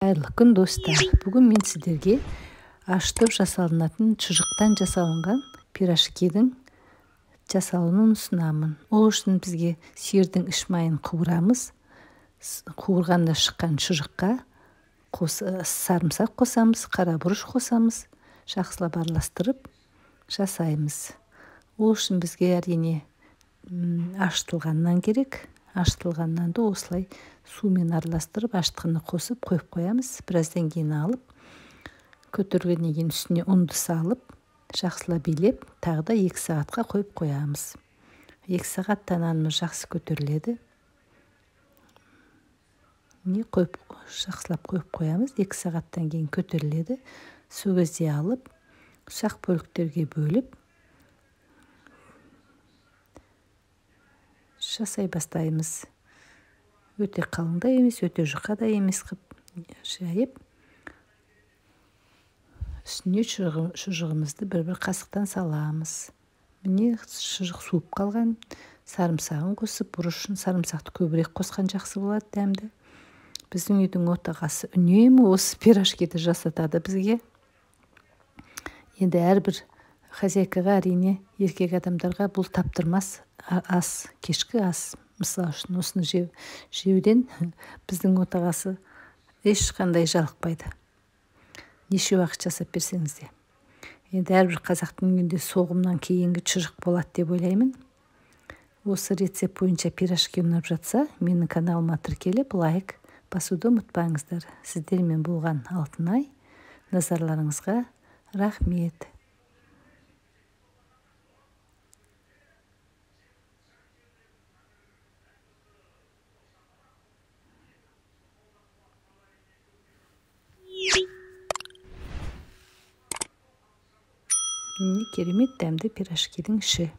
Қайырлы күн, достар. Бүгін мен сіздерге ашытып жасалынатын шұжықтан жасалынған пирожкидің жасалуын ұсынамын. Ол үшін бізге сиырдың іш майын қуырамыз. Қуырғанда шыққан шұжыққа сарымсақ қосамыз, қара бұрыш қосамыз, жақсылап араластырып жасаймыз. Ол үшін бізге әрине ашытылған нан керек. Ашытылған нанды осылай сумен араластырып, ашытқыны қосып қойып қоямыз. Біраздан кейін алып, көтергеннен кейін үстіне ұнды салып, жақсылап илеп, тағы да 2 сағатқа қойып қоямыз. 2 сағатта нанымыз жақсы көтеріледі. Міне қойып, жақсылап қойып қоямыз. 2 сағаттан кейін көтеріледі. Сол кезде алып, ұсақ бөліктерге бөліп жасай бастаймыз. Өте қалың да емес, өте жұқа да емес қып жайып, үстіне шұжығымызды бір-бір қасықтан саламыз. Міне шұжық суып қалған, сарымсағын қосып, бұрышын, сарымсақты көбірек қосқан жақсы болады дәмді. Біздің үйдің отағасы үнемі осы пирожкиді жасатады бізге. Енді әрбір хозяйкаға, әрине еркек адамдарға бұл таптырмас ас, кешкі ас. Мысал үшін осыны жеуден біздің отағасы ешқандай жалықпайды. Неше уақыт жасап берсеңіз де. Енді әрбір қазақтың үйінде соғымнан кейінгі шұжық болады деп ойлаймын. Осы рецепт бойынша пирожки ұнап жатса, менің каналыма тіркеліп, лайк басуды ұмытпаңыздар. Сіздермен болған Алтынай, назарларыңызға рахмет. Міне керемет дәмді пирожкидің іші.